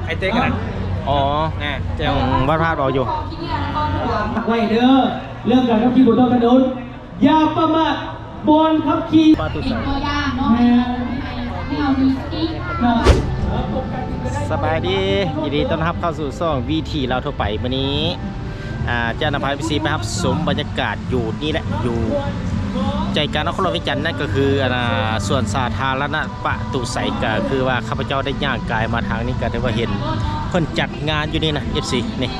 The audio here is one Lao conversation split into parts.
ໄອ້ເຕ້ກັນນະ ອໍ ນະ ແຈ່ວ ອືມ ວັດພາດເວົ້າຢູ່ ໄວ້ເດີ ເລື່ອງການຂັບຂີ່ບົນທ້ອງຖະໜົນ ຢ່າປະໝາດ ບ່ອນຂັບຂີ່ ປະຕູໃສ ເປັນຕົວຢ່າງເນາະ ໃຫ້ເຮົາ ໃຫ້ເຮົາມີສະຕິເນາະ. ສະບາຍດີ ຍິນດີຕ້ອນຮັບເຂົ້າສູ່ຊ່ອງວິຖີລາວທົ່ວໄປ. ມື້ນີ້ ອາ ຈະນຳພາເອັຟຊີໄປຮັບຊົມບັນຍາກາດຢູ່ນີ້ແຫຼະ ຢູ່ໃຈກາງນະຄອນຫຼວງວຽງຈັນ ນັ້ນກໍຄື ອັນນ່າ ສວນສາທາລະນະປະຕູໄສ. ກໍຄືວ່າຂ້າພະເຈົ້າໄດ້ຍ່າງກາຍມາທາງນີ້ ກໍຖືວ່າເຫັນເພິ່ນຈັດງານຢູ່ນີ້ນະ ເອັຟຊີ ນີ້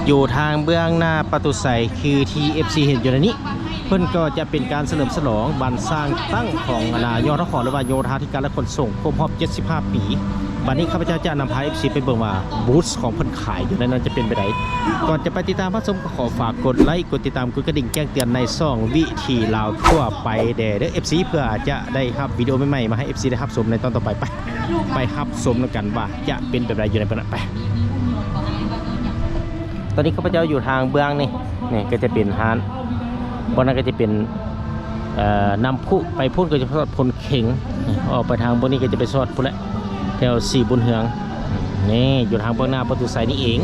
ຢູ່ທາງເບື້ອງໜ້າປະຕູໄສ ຄືທີ່ເອັຟຊີເຫັນຢູ່ໃນນີ້ ເພິ່ນກໍຈະເປັນການສະເຫຼີມສະຫຼອງວັນສ້າງຕັ້ງຂອງ ອັນນ່າ ຍທຂ ຫຼືວ່າໂຍທາທິການ ແລະ ຂົນສົ່ງ ຄົບຮອບເຈັດສິບຫ້າປີ. ບັດນີ້ຂ້າພະເຈົ້າຈະນຳພາເອັຟຊີໄປເບິ່ງວ່າບູດຂອງເພິ່ນຂາຍຢູ່ໃນນັ້ນຈະເປັນແບບໃດ. ກ່ອນຈະໄປຕິດຕາມຮັບຊົມ ກໍຂໍຝາກກົດໄລ ກົດຕິດຕາມ ກົດກະດິ່ງແຈ້ງເຕືອນໃນຊ່ອງວິຖີລາວທົ່ວໄປແດ່ເດີ ເອັຟຊີ ເພື່ອຈະໄດ້ຮັບວິດີໂອໃໝ່ໆ ມາໃຫ້ເອັຟຊີໄດ້ຮັບຊົມໃນຕອນຕໍ່ໄປ. ໄປ ໄປຮັບຊົມນຳກັນວ່າຈະເປັນແບບໃດຢູ່ໃນເບື້ອງໜ້າ ໄປ. ຕອນນີ້ຂ້າພະເຈົ້າຢູ່ທາງເບື້ອງນີ້ ນີ້ກໍຈະເປັນຮ້ານ ບ່ອນນັ້ນກໍຈະເປັນ ເອີ ນ້ຳພຸ ໄປພຸ້ນກໍຈະຮອດໂພນເຂັງ ອອກໄປທາງເບື້ອງນີ້ກໍຈະໄປຮອດພຸ້ນແຫຼະ ແຖວສີບຸນເຮືອງ. ນີ້ຢູ່ທາງເບື້ອງໜ້າປະຕູໄຊນີ້ເອງ.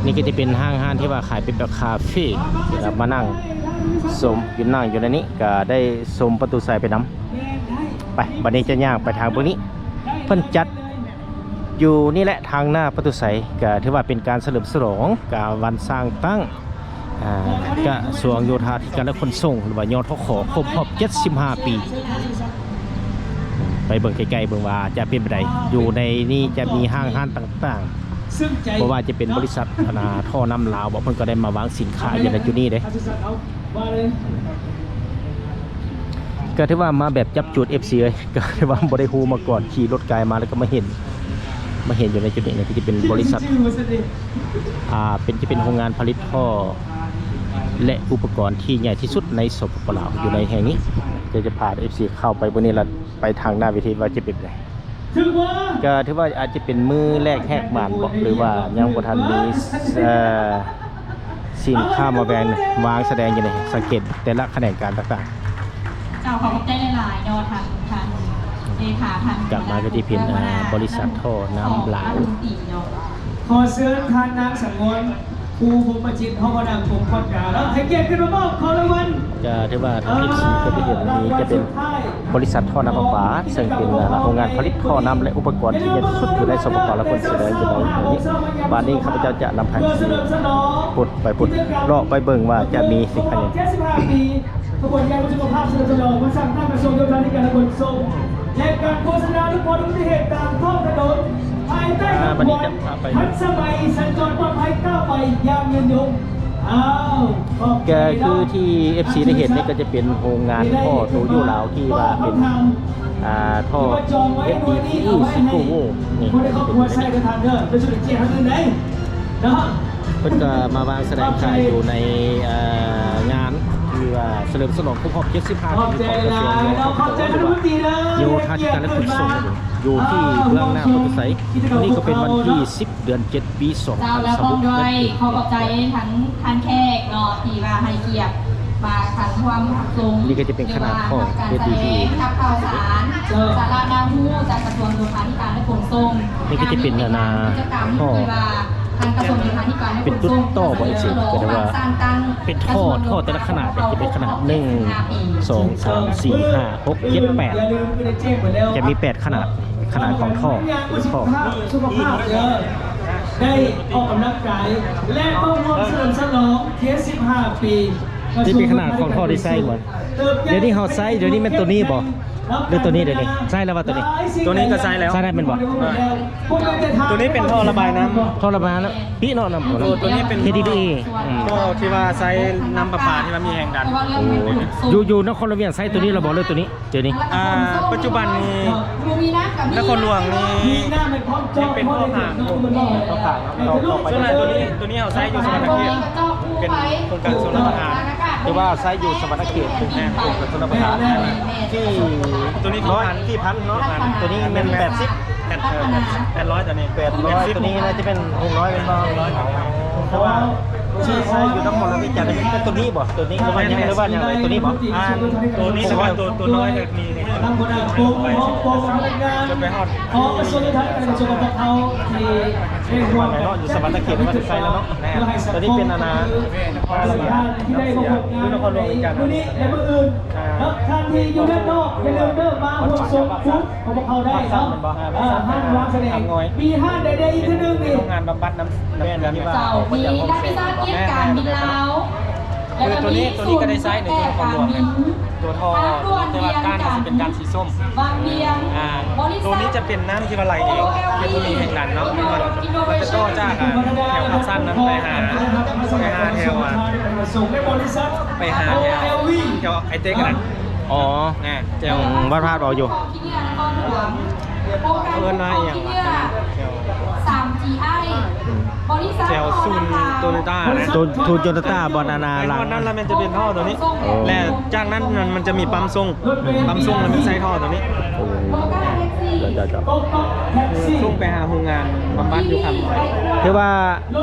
ນີ້ກໍຈະເປັນຫ້າງຮ້ານທີ່ວ່າຂາຍເປັນແບບຄາເຟ ແລ້ວມານັ່ງຊົມ ຢູ່ນັ່ງຢູ່ໃນນີ້ ກໍໄດ້ຊົມປະຕູໄຊໄປນຳ. ໄປ ບັດນີ້ຈະຍ່າງໄປທາງເບື້ອງນີ້ ເພິ່ນຈັດ ຢູ່ນີ້ແຫຼະ ທາງໜ້າປະຕູໄຊ ກະຖືວ່າເປັນການສະເຫຼີມສະຫຼອງການວັນສ້າງຕັ້ງ ອາ ກະຊວງໂຍທາທິການ ແລະ ຂົນສົ່ງ ຫຼືວ່າ ຍທຂ ຄົບຮອບເຈັດສິບຫ້າປີ. ໄປເບິ່ງໃກ້ໆ ເບິ່ງວ່າຈະເປັນແບບໃດ. ຢູ່ໃນນີ້ຈະມີຫ້າງຮ້ານຕ່າງໆ ບໍ່ວ່າຈະເປັນບໍລິສັດ ອັນນ່າ ທໍ່ນ້ຳລາວບໍ ເພິ່ນກໍໄດ້ມາວາງສິນຄ້າຢູ່ໃນຈຸດນີ້ເດ້. ກໍຖືວ່າມາແບບຈັບຈູດ ເອັຟຊີເອີຍ ກໍຖືວ່າບໍ່ໄດ້ຮູ້ມາກ່ອນ ຂີ່ລົດກາຍມາແລ້ວກໍມາເຫັນ ມາເຫັນຢູ່ໃນຈຸດນີ້ນະ ທີ່ເປັນບໍລິສັດ ອ່າ ເປັນ ຈະເປັນໂຮງງານຜະລິດທໍ່ ແລະ ອຸປະກອນທີ່ໃຫຍ່ທີ່ສຸດໃນ ສປປ ລາວ ຢູ່ໃນແຫ່ງນີ້. ຈະ ຈະພາ ເອັຟຊີ ເຂົ້າໄປມື້ນີ້ ລະໄປທາງໜ້າເວທີວ່າຈະເປັນໃດ. ກໍຖືວ່າອາດຈະເປັນມື້ແລກແຫກໝານບໍ ຫຼືວ່າຍັງບໍ່ທັນມີ ເອີ ສິນຄ້າມາແວງ ວາງສະແດງຢູ່ນີ້ ສັງເກດແຕ່ລະຂະແໜງການຕ່າງໆ. ເຈົ້າ ຂອບໃຈຫຼາຍໆເນາະ ທາງ ທາງເລຂາ ທາງ ກັບມາກໍທີ່ເປັນ ອ່າ ບໍລິສັດທໍ່ນ້ຳລາວ. ຂໍເຊີນທ່ານນາງສັງວອນ ພູພົມມະຈິດ ຮອງຫົວໜ້າກົມຂອດກາງເນາະ ໃຫ້ກຽດຂຶ້ນມາມອບຂອງລາງວັນ. ກໍຖືວ່າ ເອີ ເອັຟຊີ ກໍຈະເຫັນນີ້ຈະເປັນບໍລິສັດທໍ່ນ້ຳປະປາ ເຊິ່ງເປັນ ອ່າ ໂຮງງານຜະລິດທໍ່ນ້ຳ ແລະ ອຸປະກອນທີ່ໃຫຍ່ທີ່ສຸດຢູ່ໃນ ສປປ ລາວ ເພິ່ນສະແດງຢູ່ໃນນີ້. ບາດນີ້ຂ້າພະເຈົ້າຈະນຳພາເອັຟຊີ ປົດໄປປຸດ ເລາະໄປເບິ່ງວ່າຈະມີສິນຄ້າຫຍັງ. ຂະບວນໃຫຍ່ເພື່ອສຸຂະພາບ ສະເຫຼີມສະຫຼອງວັນສ້າງຕັ້ງກະຊວງໂຍທາທິການ ແລະ ຂົນສົ່ງ ແລະ ການໂຄສະນາ ແລະ ຄວາມຮູ້ທີ່ເຮັດຕາມທ້ອງຖະໜົນ ພາຍໃຕ້ຂະບວນທັນສະໄໝ ສັນຈອນປອດໄພ ກ້າວໄປຢ່າງຍືນຍົງ. ອ້າວ ກໍຄືທີ່ ເອັຟຊີ ໄດ້ເຫັນນີ້ ກໍຈະເປັນໂຮງງານທໍ່ໂຕຢູ່ລາວ ທີ່ວ່າເປັນ ອ່າ ທໍ່ ເອັສດີພີ ຊິໂກໂວ ນີ້ ເພິ່ນກໍມາວາງສະແດງຂາຍຢູ່ໃນ ເອີ ງານທີ່ວ່າສະເຫຼີມສະຫຼອງຄົບຮອບເຈັດສິບຫ້າປີຂອງກະຊວງໂຍທາທິການ ແລະ ຂົນສົ່ງ ຢູ່ທີ່ເບື້ອງໜ້າປະຕູໄຊ. ມື້ນີ້ກໍເປັນວັນທີສິບ ເດືອນເຈັດ ປີສອງພັນຊາວຫົກ. ເຈົ້າ ແລ້ວພ້ອມດ້ວຍ ຂໍຂອບໃຈທັງທ່ານແຂກເນາະ ທີ່ວ່າໃຫ້ກຽດມາເຂົ້າຮ່ວມຮັບຊົມ. ນີ້ກໍຈະເປັນຂະໜາດຂອງ ເອັສດີພີ ຮັບຂ່າວສານ ສາລະແນວຮູ້ຈາກກະຊວງໂຍທາທິການ ແລະ ຂົນສົ່ງ. ນີ້ກໍຈະເປັນ ອັນນ່າ ຂໍ້ ເປັນຈຸດຕໍ່ບໍ່ ເອັຟຊີ ກໍໄດ້ວ່າເປັນທໍ່ ທໍ່ແຕ່ລະຂະໜາດ ຈະເປັນຂະໜາດ ໜຶ່ງ ສອງ ສາມ ສີ່ ຫ້າ ຫົກ ເຈັດ ແປດ ຈະມີແປດຂະໜາດ ຂະໜາດຂອງທໍ່ ຂໍ້ ໄດ້ອອກກຳລັງກາຍ ແລະ ເຂົ້າຮ່ວມສະເຫຼີມສະຫຼອງເຈັດສິບຫ້າປີ ທີ່ເປັນຂະໜາດຂອງທໍ່ທີ່ໃຊ້ໝົດ. ດຽວນີ້ເຮົາໃຊ້ ດຽວນີ້ແມ່ນໂຕນີ້ບໍ່ ຫຼືໂຕນີ້? ດຽວນີ້ໃຊ້ແລ້ວວ່າໂຕນີ້? ໂຕນີ້ກໍໃຊ້ແລ້ວ ໃຊ້ໄດ້ແມ່ນບໍ່? ໂຕນີ້ເປັນທໍ່ລະບາຍນ້ຳ ທໍ່ລະບາຍນ້ຳ ປີເນາະ ນ້ຳ ໂຕ ໂຕນີ້ເປັນ ເຄດີບີເອ ອືມ ທໍ່ທີ່ວ່າໃຊ້ນ້ຳປະປາທີ່ວ່າມີແຮງດັນ. ໂອ້ ຢູ່ ຢູ່ນະຄອນຫຼວງວຽງໃຊ້ໂຕນີ້ແລ້ວບໍ່ ຫຼືໂຕນີ້? ດຽວນີ້ ອ່າ ປັດຈຸບັນນີ້ ນະຄອນຫຼວງນີ້ຍັງເປັນທໍ່ຂາງຢູ່ ທໍ່ຂາງເນາະ ຕໍ່ໄປ. ສ່ວນຫຼາຍໂຕນີ້ ໂຕນີ້ເຮົາໃຊ້ຢູ່ສະຫວັນນະເຂດ ເປັນໂຄງການຊົນລະປະທານ ຫຼືວ່າໃຊ້ຢູ່ສະຫວັນນະເຂດ ແມ່ນ ໂຄງການຊົນລະປະທານ ທີ່ ໂຕນີ້ ສີ່ພັນ ເນາະ ອັນໂຕນີ້ແມ່ນແປດສິບ ແປດ ເອີ ແປດຮ້ອຍ ໂຕນີ້ ແປດຮ້ອຍ ໂຕນີ້ໜ້າຈະເປັນຫົກຮ້ອຍແມ່ນບໍ່? ແຕ່ວ່າທີ່ໃຊ້ຢູ່ນະຄອນຫຼວງວຽງຈັນ ແຕ່ໂຕນີ້ບໍ່? ໂຕນີ້ ຫຼືວ່າຫຍັງ ຫຼືວ່າຫຍັງ ໂຕນີ້ບໍ່? ອັນໂຕນີ້ ແຕ່ວ່າໂຕ ໂຕນ້ອຍແບບນີ້ນີ້ ທາງຫົວໜ້າກົມ ຫ້ອງກົມພະນັກງານຂອງກະຊວງໂຍທາທິການ ກະຊວງການທ່ອງທ່ຽວ ທີ່ໄດ້ຮ່ວມກັນ ຢູ່ສະຫວັນນະເຂດ ເພື່ອໃຫ້ສັງຄົມ ຕອນນີ້ເປັນອັນນ່າ ເອີ ທ່ານທີ່ໄດ້ມາຮ່ວມງານໃນມື້ນີ້ ແລະ ມື້ອື່ນເນາະ. ທ່ານທີ່ຢູ່ດ້ານນອກ ຢ່າລືມເດີ ມາຮ່ວມຊົມບູດຂອງພວກເຮົາໄດ້ເນາະ. ເອີ ຮ້ານວາງສະແດງ ມີຮ້ານໃດໆ ອີກເທື່ອໜຶ່ງນີ້ ໂຮງງານບຳບັດນ້ຳ ແມ່ນ ແມ່ນ ເຈົ້າ ມີຮັບຜິດຊອບກຽມການບິນລາວ ແລ້ວກໍມີສູນການບິນ ຕົວທໍ່ ແຕ່ວ່າການຊິເປັນການສີສົ້ມ ອ່າ ຕົວນີ້ຈະເປັນນ້ຳທີ່ວ່າໄຫຼເອງ ເປັນບໍ່ມີແຮງດັນເນາະ ມັນຈະຕໍ່ຈາກ ອ່າ ແຖວຄັບຊັນນັ້ນໄປຫາ ໄປຫາແຖວ ອ່າ ໄປຫາແຖວ ແຖວໄອເຕັກນະ ອໍ ອ່າ ແຖວ ອືມ ວັດພາດເວົ້າຢູ່ ເອີ້ນວ່າອີ່ຫຍັງວະ ສາມຈີໄອ ບໍລິສັດ ແຖວສູນໂຕໂຍຕ້ານະ ສູນໂຕໂຍຕ້າ ບ່ອນອັນນ່າ ຫຼັງນັ້ນລະແມ່ນຈະເປັນທໍ່ໂຕນີ້ ແລະ ຈາກນັ້ນມັນ ມັນຈະມີປ້ຳສົ່ງ ປ້ຳສົ່ງລະແມ່ນໃສ່ທໍ່ໂຕນີ້ ໂອ້ ເຈົ້າໆ ສົ່ງໄປຫາໂຮງງານບຳບັດຢູ່ຄຳນ້ອຍ ຖືວ່າ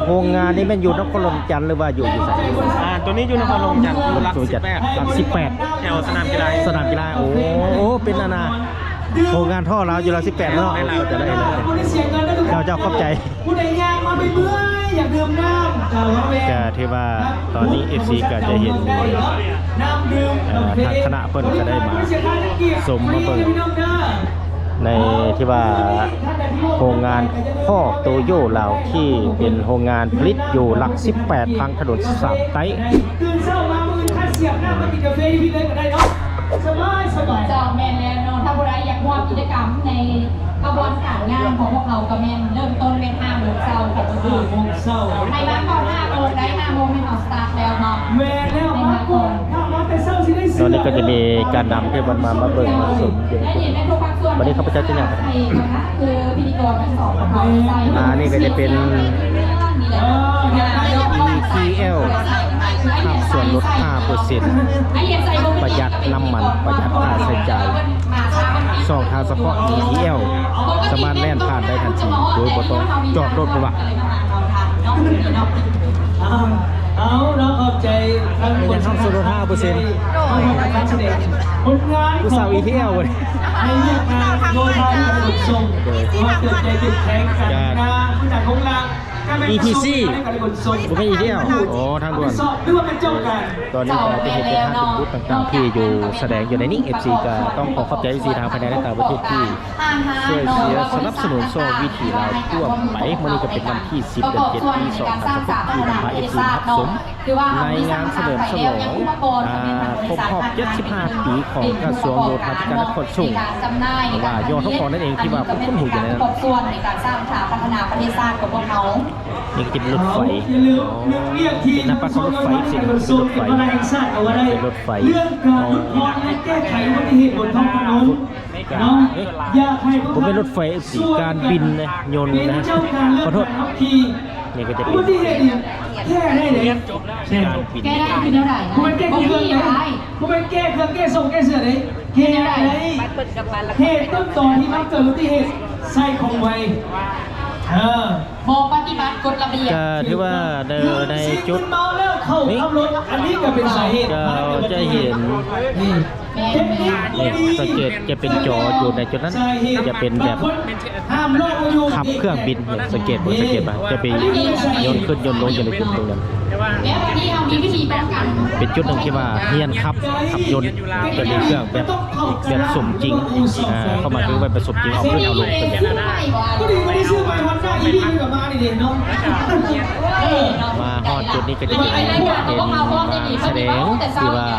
ໂຮງງານນີ້ແມ່ນຢູ່ນະຄອນຫຼວງວຽງຈັນ ຫຼືວ່າຢູ່ ຢູ່ໃສ? ອ່າ ໂຕນີ້ຢູ່ນະຄອນຫຼວງວຽງຈັນ ຢູ່ຫຼັກສິບແປດ ຫຼັກສິບແປດ ແຖວສະໜາມກິລາ ສະໜາມກິລາ ໂອ້ ເປັນອັນນ່າ ໂຮງງານທໍ່ລາວຢູ່ຫຼັກສິບແປດເນາະ ແມ່ນແລ້ວ ເຈົ້າ ເຈົ້າ ຂອບໃຈ ຜູ້ໃດຍ່າງມາເມື່ອຍໆ ຢາກດື່ມນ້ຳ ກໍແວ່ ກໍຖືວ່າຕອນນີ້ເອັຟຊີກໍຈະເຫັນ ນ້ຳດື່ມ ເອີ ທາງຄະນະເພິ່ນກໍໄດ້ມາຊົມມາເບິ່ງ ໃນທີ່ວ່າໂຮງງານທໍ່ໂຕໂຍລາວ ທີ່ເປັນໂຮງງານຜະລິດຢູ່ຫຼັກສິບແປດ ທາງຖະໜົນສາມໃຕ້ ຕື່ນເຊົ້າມາມື້ອື່ນ ຄັນສຽບນ້ຳມາກິນກາເຟຢູ່ພີ້ເລີຍກໍໄດ້ເນາະ ສະບາຍໆ. ເຈົ້າ ແມ່ນແລ້ວເນາະ ຖ້າຜູ້ໃດຢາກຮ່ວມກິດຈະກຳໃນຂະບວນການງານຂອງພວກເຮົາ ກໍແມ່ນເລີ່ມຕົ້ນແມ່ນຫ້າໂມງເຊົ້າຂອງມື້ອື່ນ ຫ້າໂມງເຊົ້າ ໃຫ້ມາກ່ອນຫ້າໂມງໄດ້ ຫ້າໂມງແມ່ນເຮົາສະຕາດແລ້ວເນາະ ແມ່ນແລ້ວ ໃຫ້ມາກ່ອນ ມາກ່ອນ ຖ້າມາແຕ່ເຊົ້າຊິໄດ້ ຕອນນີ້ກໍຈະມີການນຳທີ່ເພິ່ນມາ ມາເບິ່ງມາຊົມຢູ່ ໄດ້ຍິນແມ່ນທຸກພາກສ່ວນ ບັດນີ້ຂ້າພະເຈົ້າຈະຍ່າງໄປ ຄືພິທີກອນທັງສອງຂອງເຮົາ ອ່າ ນີ້ກໍຈະເປັນ ອີທີແອລ ຂັບສວນລົດຫ້າເປີເຊັນ ປະຢັດນ້ຳມັນ ປະຢັດຄ່າໃຊ້ຈ່າຍ ຊ່ອງທາງສະເພາະ ອີທີແອລ ສາມາດແລ່ນຜ່ານໄດ້ທັນທີ ໂດຍບໍ່ຕ້ອງຈອດລົດ ເພາະວ່າ ເອົາ ເອົາເນາະ ຂອບໃຈທາງຄົນ ສວນລົດຫ້າເປີເຊັນ ຜູ້ສາວ ອີທີແອລ ເດ້ ໃນວຽກງານໂຍທາທິການຂົນສົ່ງ ເພື່ອເຕີບໃຫຍ່ເຂັ້ມແຂງ ການພັດທະນາ ພື້ນຖານໂຄງລ່າງ ອີທີຊີ ບໍ່ແມ່ນ ອີທີແອລ ອໍ ທາງດ່ວນ ຫຼືວ່າເປັນເຈົ້າການ ຕອນນີ້ກໍຈະເຫັນເປັນຮ້ານເປັນບູດຕ່າງໆ ທີ່ຢູ່ສະແດງຢູ່ໃນນີ້ ເອັຟຊີ ກໍຕ້ອງຂໍຂອບໃຈເອັຟຊີ ທາງພາຍໃນ ແລະ ຕ່າງປະເທດທີ່ຊ່ວຍເຊຍສະໜັບສະໜູນຊ່ອງວິຖີລາວທົ່ວໄປ. ມື້ນີ້ກໍເປັນວັນທີສິບ ເດືອນເຈັດ ປີສອງພັນຊາວຫົກ ທີ່ນຳພາເອັຟຊີມາຮັບຊົມ ໃນງານສະເຫຼີມສະຫຼອງ ອ່າ ຄົບຮອບເຈັດສິບຫ້າປີຂອງກະຊວງໂຍທາທິການ ແລະ ຂົນສົ່ງ ຫຼືວ່າ ຍທຂ ນັ້ນເອງ ທີ່ວ່າທຸກຄົນຮູ້ຢູ່ໃນນັ້ນ ໃນການສ້າງສາພັດທະນາປະເທດຊາດຂອງພວກເຮົາ. ນີ້ກໍຈະເປັນລົດໄຟ ເປັນໜ້າປັດຂອງລົດໄຟ ເປັນລົດໄຟ ເປັນລົດໄຟ ເລື່ອງການຫຼຸດຜ່ອນ ແລະ ແກ້ໄຂອຸບັດຕິເຫດບົນທ້ອງຖະໜົນ ເນາະ ຢາກໃຫ້ພວກທ່ານ ບໍ່ແມ່ນລົດໄຟ ເອັຟຊີ ການບິນນະ ຍົນນະ ຂອໂທດ ນີ້ກໍຈະເປັນ ອຸບັດຕິເຫດນີ້ແກ້ໄດ້ເດ້ ການບິນ ແກ້ໄດ້ຄືແນວໃດນະ? ບໍ່ແມ່ນແກ້ເຄື່ອງເດ້ ບໍ່ແມ່ນແກ້ເຄື່ອງ ແກ້ສົ່ງ ແກ້ເສື້ອເດ້ ແກ້ໄດ້ ເຫດຕົ້ນຕໍທີ່ມັນເກີດອຸບັດຕິເຫດ ໃຊ້ຂອງໄວ ເອີ ບໍ່ປະຕິບັດກົດລະບຽບ ກໍຖືວ່າໃນ ໃນຈຸດນີ້ ອັນນີ້ກໍເປັນສາເຫດ ກໍຈະເຫັນ ນີ້ ນີ້ ສັງເກດຈະເປັນຈໍຢູ່ໃນຈຸດນັ້ນ ຈະເປັນແບບຂັບເຄື່ອງບິນ ສັງເກດບໍ່ ສັງເກດບໍ່ ຈະໄປຍົນຂຶ້ນຍົນລົງຢູ່ໃນຈຸດຕົງນັ້ນ ແລ້ວບັດນີ້ເຮົາມີວິທີປ້ອງກັນ ເປັນຈຸດໜຶ່ງທີ່ວ່າຮຽນຂັບ ຂັບຍົນ ຈະມີເຄື່ອງແບບ ແບບສົມຈິງ ອ່າ ຄວາມໝາຍຄືແບບສົມຈິງ ເອົາຂຶ້ນເອົາລົງ ມາຮອດຈຸດນີ້ກໍຈະເປັນ ເປັນສະແດງທີ່ວ່າ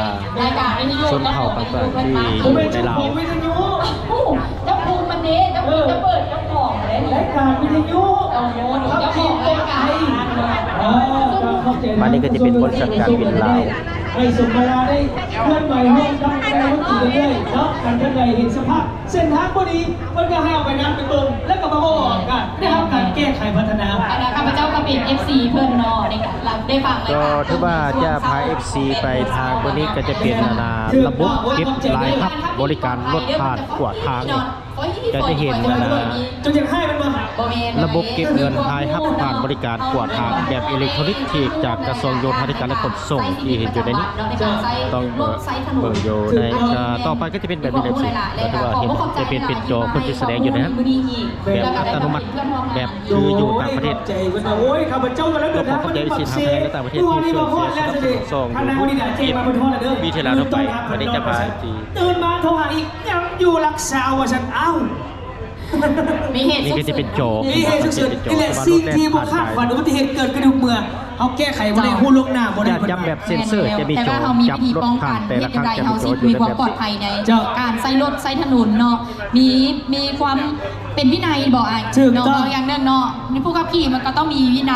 ຊົນເຜົ່າຕ່າງໆທີ່ຢູ່ໃນລາວ ເຈົ້າຂອງວິທະຍຸ ເຈົ້າຂອງ ເຈົ້າເປີດ ເຈົ້າຂອງເດ້ນີ້ ລາຍການວິທະຍຸ ເຈົ້າຂອງລາຍການ ເອີ ກໍຂອບໃຈ ບາດນີ້ກໍຈະເປັນບໍລິສັດການບິນລາວ ໃຫ້ສົມເວລາໄດ້ເຄື່ອນໄຫວຮ່ວມກັບຄະນະລັດຖະມົນຕີເລື້ອຍໆ ເນາະ ຄັນທ່ານໃດເຫັນສະພາບເສັ້ນທາງບໍ່ດີ ເພິ່ນກໍໃຫ້ເອົາໄປນຳໄປເບິ່ງ ແລ້ວກໍມາເວົ້າອອກອາກາດ ໄດ້ຮັບການແກ້ໄຂພັດທະນາ. ອັນນັ້ນຂ້າພະເຈົ້າກໍເປັນເອັຟຊີເພິ່ນເນາະ ໄດ້ ໄດ້ຟັງລາຍການ ກໍຖືວ່າຈະພາເອັຟຊີໄປທາງມື້ນີ້ ກໍຈະເປັນ ອັນນ່າ ລະບົບເກັບລາຍຮັບບໍລິການລົດຜ່ານຂວາງທາງນີ້. ກໍຈະເຫັນ ເຈົ້າຢາກໃຫ້ມັນບໍ່? ລະບົບເກັບເງິນລາຍຮັບຜ່ານບໍລິການກວດຫາແບບເອເລັກໂທຣນິກ ທີ່ຈາກກະຊວງໂຍທາທິການ ແລະ ຂົນສົ່ງ ທີ່ເຫັນຢູ່ໃນນີ້ ຕ້ອງເບິ່ງຢູ່ໃນ ຕໍ່ໄປກໍຈະເປັນແບບນີ້ແຫຼະ ທີ່ວ່າເຫັນຈະເປັນ ເປັນຈໍເພິ່ນຊິສະແດງຢູ່ໃນນັ້ນ ແບບອັດຕະໂນມັດ ແບບຄືຢູ່ຕ່າງປະເທດ. ໂອ້ຍ ຂ້າພະເຈົ້າກຳລັງເດີນທາງມາຈາກປາກເຊ ຄືວ່ານີ້ມາຮອດແລ້ວຊະເດ ຄະນະວິທະຍາເຂດມາເພິ່ນຮອດແລ້ວເດີ ປີທີ່ແລ້ວໄປ ວັນນີ້ຈະພາ ຕື່ນມາໂທຫາອີກ ຍັງຢູ່ຫຼັກຊາວວ່າຊັ້ນ. ອ້າວ ມີເຫດສຸກເສີນ ມີເຫດສຸກເສີນ ນີ້ແຫຼະ ສິ່ງທີ່ບໍ່ຄາດຝັນ ອຸບັດຕິເຫດເກີດຂຶ້ນທຸກເມື່ອ ເຮົາແກ້ໄຂບໍ່ໄດ້ ຮູ້ລ່ວງໜ້າບໍ່ໄດ້ ຈັບແບບເຊັນເຊີ ຈະມີຈໍ ຈັບລົດຜ່ານແຕ່ລະຄັ້ງ ຈະມີຈໍຢູ່ໃນແບບ ເພື່ອຄວາມປອດໄພໃນການໃຊ້ລົດໃຊ້ຖະໜົນເນາະ ມີ ມີຄວາມເປັນວິໄນບໍ່ອ້າຍ? ຖືກຕ້ອງ ເນາະ ຢ່າງໜຶ່ງເນາະ ມີຜູ້ຂັບຂີ່ມັນກໍຕ້ອງມີວິໄນ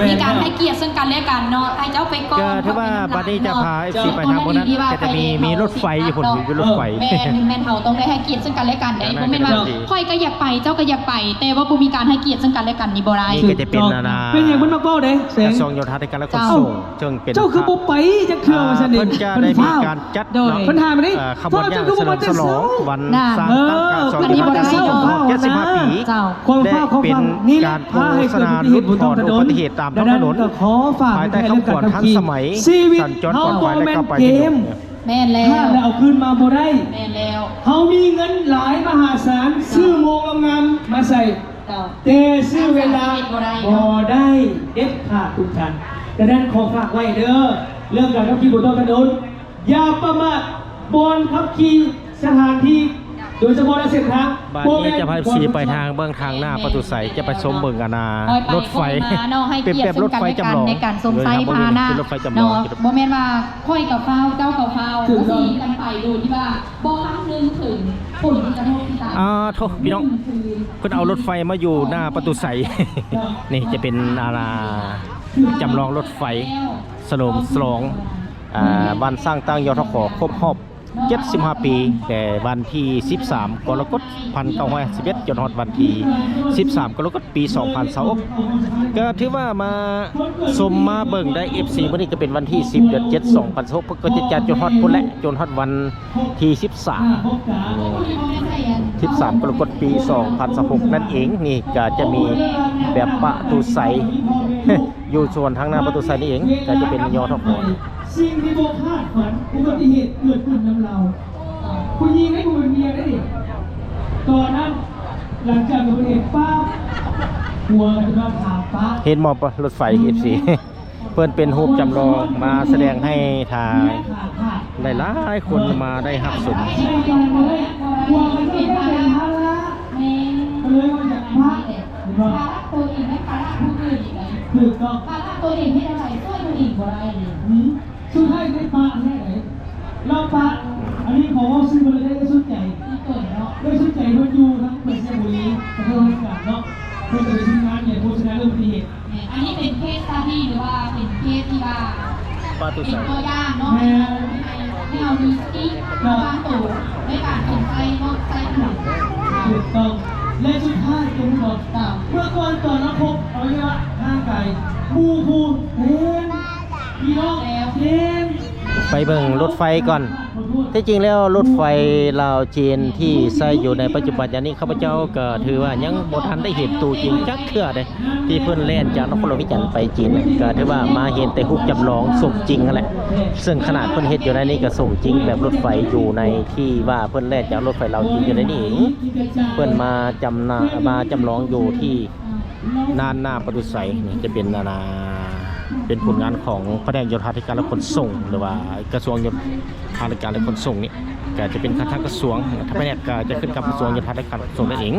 ມີການໃຫ້ກຽດເຊິ່ງກັນແລະກັນເນາະ ໃຫ້ເຈົ້າໄປກ່ອນ ກໍຖືວ່າບັດນີ້ຈະພາເອັຟຊີໄປທາງເບື້ອງນັ້ນ ກໍຈະມີ ມີລົດໄຟຢູ່ພຸ້ນ ມີລົດໄຟ ແມ່ນ ແມ່ນ ເຮົາຕ້ອງໄດ້ໃຫ້ກຽດເຊິ່ງກັນແລະກັນເດ້ ບໍ່ແມ່ນວ່າຂ້ອຍກໍຢາກໄປ ເຈົ້າກໍຢາກໄປ ແຕ່ວ່າບໍ່ມີການໃຫ້ກຽດເຊິ່ງກັນແລະກັນນີ້ບໍ່ໄດ້. ນີ້ກໍຈະເປັນອັນນ່າ ເປັນຫຍັງເພິ່ນມາເວົ້າເດ້ ກະຊວງໂຍທາທິການ ແລະ ຂົນສົ່ງ ເຊິ່ງເປັນ ເຈົ້າຄືບໍ່ໄປຈັກເທື່ອວ່າຊັ້ນເດ ເພິ່ນຈະໄດ້ມີການຈັດເນາະ ເພິ່ນຖາມມາເດ້ ຂະບວນຍ່າງສະເຫຼີມສະຫຼອງວັນສ້າງຕັ້ງກະຊວງໂຍທາທິການ ແລະ ຂົນສົ່ງ ເຈັດສິບຫ້າປີ ແລະ ເປັນການໂຄສະນາຫຼຸດຜ່ອນອຸບັດຕິເຫດຕາມທ້ອງຖະໜົນ ພາຍໃຕ້ຂະບວນທັນສະໄໝ ສັນຈອນປອດໄພ ແລະ ເຂົ້າໄປສະຫງົບ. ແມ່ນແລ້ວ ຂາດແລ້ວເອົາຄືນມາບໍ່ໄດ້ ແມ່ນແລ້ວ ເຮົາມີເງິນຫຼາຍມະຫາສານ ຊື້ໂມງງາມໆມາໃສ່ ແຕ່ຊື້ເວລາບໍ່ໄດ້ເດັດຂາດທຸກທ່ານ. ສະນັ້ນຂໍຝາກໄວ້ເດີ ເລື່ອງການຂັບຂີ່ບົນທ້ອງຖະໜົນ ຢ່າປະໝາດ ບ່ອນຂັບຂີ່ ສະຖານທີ່ ໂດຍສະເພາະໃນເສັ້ນທາງ ບັດນີ້ຈະພາເອັຟຊີໄປທາງເບື້ອງທາງໜ້າປະຕູໄຊ ຈະໄປຊົມເບິ່ງອັນນ່າ ລົດໄຟ ເປັນແບບລົດໄຟຈຳລອງ ໃນການຊົມໃຊ້ພາຫະນະ ເປັນລົດໄຟຈຳລອງ ເນາະ ບໍ່ແມ່ນວ່າຂ້ອຍກໍຟ້າວ ເຈົ້າກໍຟ້າວ ກໍຂີ່ກັນໄປໂດຍທີ່ວ່າບໍ່ຄຳນຶງເຖິງຜົນກະທົບທີ່ຕາມມາ. ໂທ້ ພີ່ນ້ອງ ເພິ່ນເອົາລົດໄຟມາຢູ່ໜ້າປະຕູໄຊ ນີ້ຈະເປັນອັນນ່າ ຈຳລອງລົດໄຟ ສະເຫຼີມສະຫຼອງ ອ່າ ວັນສ້າງຕັ້ງ ຍທຂ ຄົບຮອບ ເຈັດສິບຫ້າປີ ແຕ່ວັນທີສິບສາມ ກໍລະກົດ ພັນເກົ້າຮ້ອຍຫ້າສິບເອັດ ຈົນຮອດວັນທີສິບສາມ ກໍລະກົດ ປີສອງພັນຊາວຫົກ ກໍຖືວ່າມາຊົມມາເບິ່ງໄດ້ ເອັຟຊີ ມື້ນີ້ກໍເປັນວັນທີສິບ ເດືອນເຈັດ ສອງພັນຊາວຫົກ ເພິ່ນກໍຈະຈັດຈົນຮອດພຸ້ນແຫຼະ ຈົນຮອດວັນທີສິບສາມ ສິບສາມ ກໍລະກົດ ປີສອງພັນຊາວຫົກນັ້ນເອງ. ນີ້ກໍຈະມີແບບປະຕູໄຊ ຢູ່ສວນທາງໜ້າປະຕູໄຊນີ້ເອງ ກໍຈະເປັນ ຍທຂ ສິ່ງທີ່ບໍ່ຄາດຝັນ ອຸບັດຕິເຫດເກີດຂຶ້ນນຳລາວ ຜູ້ຍິງໃຫ້ຜູ້ເປັນເມຍໄດ້ນີ້ ຕອນນັ້ນ ຫຼັງຈາກອຸບັດຕິເຫດປ້າ ຜົວກໍຈະມາຖາມປ້າ ເຫັນບໍ່ ລົດໄຟ ເອັຟຊີ ເພິ່ນເປັນຮູບຈຳລອງມາສະແດງໃຫ້ທາງ ຫຼາຍໆຄົນມາໄດ້ຮັບຊົມ. ເລີຍວ່າຢາກປະ ເຫັນບໍ່? ພາລະຕົວເອງແມ່ນພາລະຜູ້ອື່ນອີກນະ. ຖືກຕ້ອງ. ພາລະຕົວເອງເຮັດແນວໃດຊ່ວຍຜູ້ອື່ນບໍ່ໄດ້ເລີຍ. ອືມ ສຸດທ້າຍໄດ້ປະແທ້ໃດ. ລາວປະ ອັນນີ້ຂໍເວົ້າຊື່ເພິ່ນເລີຍ ເອື້ອຍສຸດໃຈ. ເອີຍ ເນາະ ເອື້ອຍສຸດໃຈ ເພິ່ນຢູ່ທາງແຂວງໄຊຍະບູລີ ຂອບຄຸນເນາະ. ເພິ່ນກໍເປັນທີມງານໃຫຍ່ໂພສະນາເລື່ອງອຸບັດຕິເຫດ. ແມ່ນ ອັນນີ້ເປັນເຄສສະຕາດີ້ ຫຼືວ່າເປັນເຄສທີ່ວ່າ ປະຕູໄຊ ເປັນຕົວຢ່າງເນາະ ໃຫ້ເຮົາ ໃຫ້ເຮົາມີສະຕິ ລະວັງໂຕໃນການເປັນໄຊລົດໄຊຖະໜົນ. ຖືກຕ້ອງ. ແລະ ສຸດທ້າຍຕົງບອກ ເມື່ອກ່ອນຕອນເຮົາພົບອະໄວຍະວະຮ່າງກາຍ ໝູ່ຄູ່ເຫັນ ພີ່ນ້ອງເຫັນ ໄປເບິ່ງລົດໄຟກ່ອນ. ແທ້ຈິງແລ້ວລົດໄຟລາວຈີນທີ່ໃຊ້ຢູ່ໃນປັດຈຸບັນຍາມນີ້ ຂ້າພະເຈົ້າກໍຖືວ່າຍັງບໍ່ທັນໄດ້ເຫັນໂຕຈິງຈັກເທື່ອເດ້ ທີ່ເພິ່ນແລ່ນຈາກນະຄອນຫຼວງວຽງຈັນໄປຈີນ ກໍຖືວ່າມາເຫັນແຕ່ຮູບຈຳລອງສົມຈິງຫັ້ນແຫຼະ. ເຊິ່ງຂະໜາດເພິ່ນເຮັດຢູ່ໃນນີ້ກໍສົມຈິງແບບລົດໄຟຢູ່ໃນທີ່ວ່າເພິ່ນແລ່ນຈາກລົດໄຟລາວຈີນຢູ່ໃນນີ້ເອງ. ເພິ່ນມາຈຳນະ ມາຈຳລອງຢູ່ທີ່ ດ້ານໜ້າປະຕູໄຊນີ້ຈະເປັນ ອັນນ່າ ເປັນຜົນງານຂອງພະແນກໂຍທາທິການ ແລະ ຂົນສົ່ງ ຫຼືວ່າກະຊວງໂຍທາທິການ ແລະ ຂົນສົ່ງນີ້ ກະຈະເປັນທາງກະຊວງ ທາງພະແນກກະຈະຂຶ້ນກັບກະຊວງໂຍທາທິການ ແລະ ຂົນສົ່ງນັ້ນເອງ.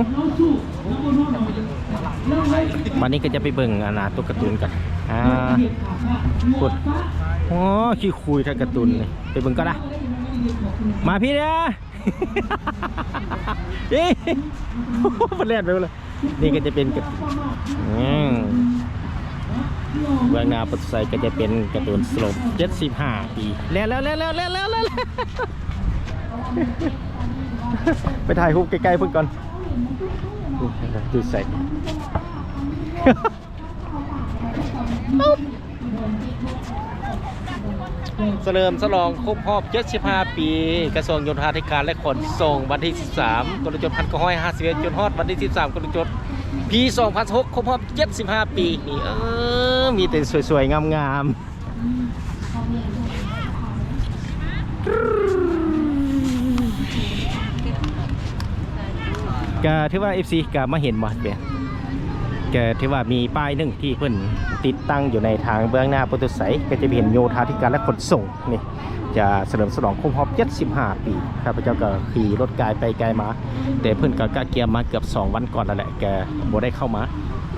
ບັດນີ້ກໍຈະໄປເບິ່ງ ອັນນ່າ ຕົວກາຕູນກັນ ອ່າ ໂອ້ ຂີ້ຄຸຍແທ້ກາຕູນນີ້ ໄປເບິ່ງກ່ອນນະ ມາພີ້ເດີ້. ເອີ່ ເພິ່ນແລ່ນໄປແລ້ວ. ນີ້ກໍຈະເປັນກະ ອືມ ເບື້ອງໜ້າປະຕູໄຊກໍຈະເປັນກາຕູນສະຫຼົບ ເຈັດສິບຫ້າປີ ແລ່ນແລ້ວ ແລ່ນແລ້ວ ແລ່ນແລ້ວ ແລ່ນແລ້ວ. ໄປຖ່າຍຮູບໃກ້ໆເພິ່ນກ່ອນ ປະຕູໄຊ. ສະເຫຼີມສະຫຼອງຄົບຮອບເຈັດສິບຫ້າປີ ກະຊວງໂຍທາທິການ ແລະ ຂົນສົ່ງ ວັນທີສິບສາມ ກໍລະຈົດ ພັນເກົ້າຮ້ອຍຫ້າສິບເອັດ ຈົນຮອດວັນທີສິບສາມ ກໍລະຈົດ ປີສອງພັນສິບຫົກ ຄົບຮອບເຈັດສິບຫ້າປີນີ້ ເອີ ມີແຕ່ສວຍໆງາມໆ. ກະຖືວ່າ ເອັຟຊີ ກະມາເຫັນບໍ່ ກະຖືວ່າມີປ້າຍໜຶ່ງທີ່ເພິ່ນຕິດຕັ້ງຢູ່ໃນທາງເບື້ອງໜ້າປະຕູໄຊ ກະຈະເຫັນໂຍທາທິການ ແລະ ຂົນສົ່ງນີ້ ຈະສະເຫຼີມສະຫຼອງຄົບຮອບເຈັດສິບຫ້າປີ. ຂ້າພະເຈົ້າກໍຂີ່ລົດກາຍໄປກາຍມາ ແຕ່ເພິ່ນກໍກະກຽມມາເກືອບສອງວັນກ່ອນແລ້ວແຫຼະ ກະບໍ່ໄດ້ເຂົ້າມາ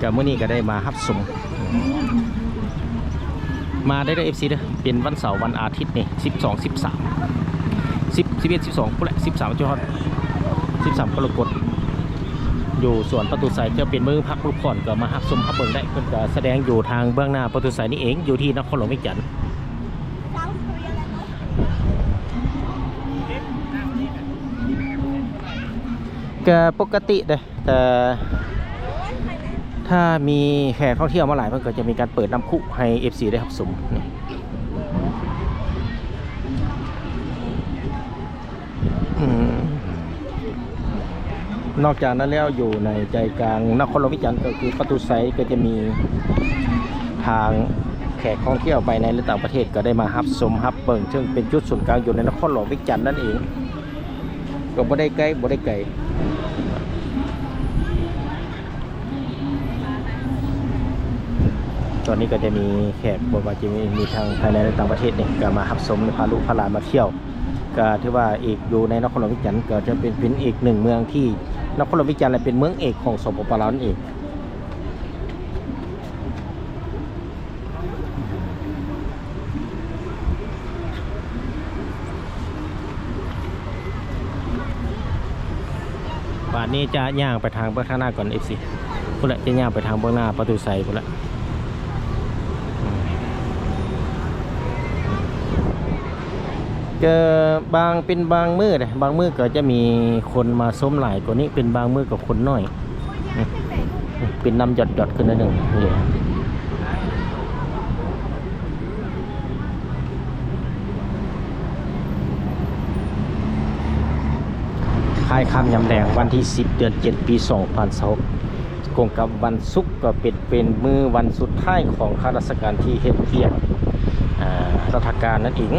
ກະມື້ນີ້ກໍໄດ້ມາຮັບຊົມ ມາໄດ້ເດີ ເອັຟຊີ ເດີ ເປັນວັນເສົາ ວັນອາທິດນີ້ ສິບສອງ ສິບສາມ ສິບ ສິບເອັດ ສິບສອງ ພຸ້ນແຫຼະ ສິບສາມ ຈົນຮອດ ສິບສາມ ກໍລະກົດ ຢູ່ສວນປະຕູໄຊ ເທື່ອເປັນມື້ພັກມື້ຜ່ອນກໍມາຮັບຊົມຮັບເບິ່ງໄດ້ ເພິ່ນກໍສະແດງຢູ່ທາງເບື້ອງໜ້າປະຕູໄຊນີ້ເອງ ຢູ່ທີ່ນະຄອນຫຼວງວຽງຈັນ. ກະປົກກະຕິເດ້ ແຕ່ຖ້າມີແຂກທ່ອງທ່ຽວມາຫຼາຍ ເພິ່ນກໍຈະມີການເປີດນ້ຳພຸໃຫ້ ເອັຟຊີ ໄດ້ຮັບຊົມ. ອືມ ນອກຈາກນັ້ນແລ້ວ ຢູ່ໃນໃຈກາງນະຄອນຫຼວງວຽງຈັນ ກໍຄືປະຕູໄຊ ກໍຈະມີທາງແຂກທ່ອງທ່ຽວພາຍໃນ ແລະ ຕ່າງປະເທດ ກໍໄດ້ມາຮັບຊົມຮັບເບິ່ງ ເຊິ່ງເປັນຈຸດສູນກາງຢູ່ໃນນະຄອນຫຼວງວຽງຈັນນັ້ນເອງ ກໍບໍ່ໄດ້ໃກ້ ບໍ່ໄດ້ໄກ. ຕອນນີ້ກໍຈະມີແຂກ ບໍ່ວ່າຈະມີ ມີທັງພາຍໃນ ແລະ ຕ່າງປະເທດນີ້ ກໍມາຮັບຊົມ ພາລູກພາຫຼານມາທ່ຽວ ກໍຖືວ່າອີກ ຢູ່ໃນນະຄອນຫຼວງວຽງຈັນ ກໍຈະເປັນ ເປັນອີກໜຶ່ງເມືອງທີ່ ນະຄອນຫຼວງວຽງຈັນ ແລະ ເປັນເມືອງເອກຂອງ ສປປ ລາວ ນັ້ນເອງ. ບາດນີ້ຈະຍ່າງໄປທາງເບື້ອງທາງໜ້າກ່ອນ ເອັຟຊີ ພຸ້ນແຫຼະ ຈະຍ່າງໄປທາງເບື້ອງໜ້າປະຕູໄຊພຸ້ນແຫຼະ. ອືມ ກໍບາງ ເປັນບາງມື້ເດ້ ບາງມື້ກໍຈະມີຄົນມາຊົມຫຼາຍກວ່ານີ້ ເປັນບາງມື້ກໍຄົນໜ້ອຍ. ອືມ ເປັນນ້ຳຢອດໆຂຶ້ນໜ້ອຍໜຶ່ງ. ຄ້າຍຄ່ຳຍາມແລງ ວັນທີສິບ ເດືອນເຈັດ ປີສອງພັນຊາວຫົກ ກົງກັບວັນສຸກ ກໍເປັນ ເປັນມື້ວັນສຸດທ້າຍຂອງຂ້າລາຊະການທີ່ເຮັດວຽກ ອາ ລັດຖະການນັ້ນເອງ.